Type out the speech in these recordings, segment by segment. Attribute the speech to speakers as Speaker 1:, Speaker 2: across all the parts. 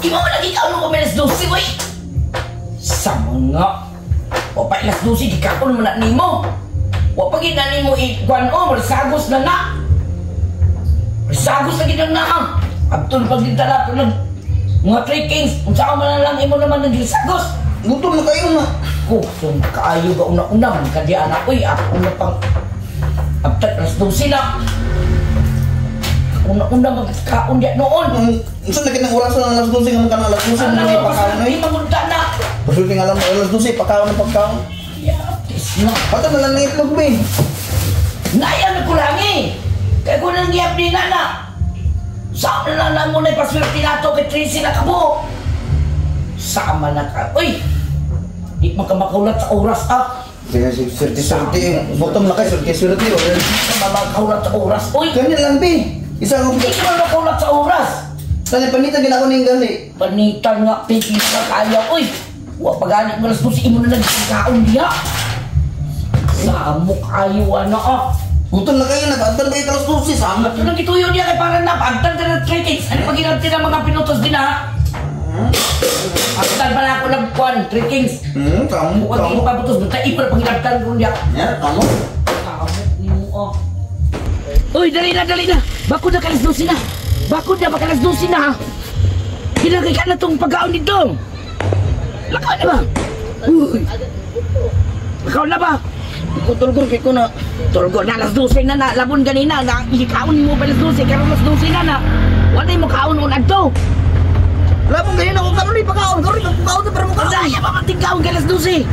Speaker 1: Imo man lagi kaon ko alas 12, oy. Sa mga wa pa alas 12 gikaon man na nimo. Wa pa gid na nimo i-kuan o, sagos na na. Sagos na gid ang naa. Abtol pag dala to nag mga 3 kings, unsa man na lang imo naman nagisagos.
Speaker 2: Gutom na kayo na.
Speaker 1: Gutom kaayo ga una-una man kadi anak oy, ako na pang abtag alas 12 na. Una-una magkaon diya noon.
Speaker 2: Unsa na kinang oras na alas 12 nga man kana alas 12
Speaker 1: Ano
Speaker 2: man
Speaker 1: na
Speaker 2: pakaon
Speaker 1: Di
Speaker 2: oy.
Speaker 1: mamunta na.
Speaker 2: Pasulti nga lang alas 12 pakaon na pagkaon.
Speaker 1: Yatis na.
Speaker 2: Pato na lang ng itlog be.
Speaker 1: Naya na kulangi. Kaya ko nang giyap ni nana. Saan na lang mo na ipaswerte na to kay Tracy na kabo. Sama na ka. Uy! Di man ka makaulat sa oras ah.
Speaker 2: Sige, sige, swerte swerte. Gutom na kayo, swerte swerte.
Speaker 1: Di ka makaulat sa oras. Uy!
Speaker 2: Ganyan lang be. Isa ko
Speaker 1: Di ka makaulat sa oras.
Speaker 2: Tani panitan gid ako ning gali.
Speaker 1: Panitan nga, pigil ka kaya. Uy! Wa pagani mo alas 12 imo na nagkaon diha. Samo kayo ano ah.
Speaker 2: Gutom na kayo nagantay kayo alas 12 sama.
Speaker 1: Ito nang gituyo niya kay para na pagtan ka ng 3 kings. Ano pag ginanti ng mga pinutos din ha? Pagtan pala ako ng kwan, 3 kings.
Speaker 2: Tamo,
Speaker 1: Huwag
Speaker 2: tamo.
Speaker 1: yung pabutos, basta ipal pag ginantan ko niya.
Speaker 2: Ya, tamo.
Speaker 1: Tamo ni mo ah. Uy, dali na, dali na. Bakod na kalas 12 na. Bakod na, baka alas 12 na ha. Kinagay ka na itong pagkaon dito. Lakaw na ba? Uy. Lakaw na ba?
Speaker 2: Tulgor kay ko na.
Speaker 1: Tulgo na alas 12 na na, labon ganina, na ikaon mo pa alas 12, karon alas 12 na na. Wala mo kaon on adto.
Speaker 2: Labong ganyan ako karon pagkaon, karon pagkaon pero mo kaon.
Speaker 1: Kaya pa man tingkaon kay alas 12.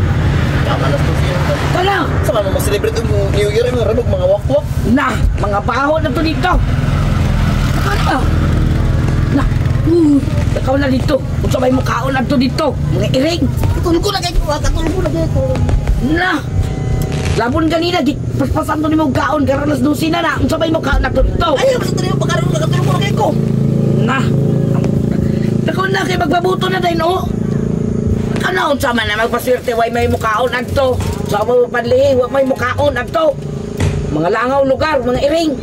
Speaker 2: Tama alas 12.
Speaker 1: Tala.
Speaker 2: Sa man mo celebrate ang New Year mo rabog mga wakwak.
Speaker 1: Na, mga baho na to dito. Nakaw na ba? Na, nakaw na dito. Unsa may mukaon adto dito? Mga iring.
Speaker 2: Tulgo na kay ko, katulgo na kay ko.
Speaker 1: Na. Labon ganina, di paspasan to nimo kaon karon alas 12 na na. Unsa may mukaon adto dito?
Speaker 2: Ayaw sa tayo pagkaroon nakatulgo na kay ko.
Speaker 1: Na. Nakaw na kay magbabuto na din oh. Ano unsa man na magpaswerte way may mukaon adto. Sa mo panlihi wa may mukaon adto. Mga langaw lugar, mga iring.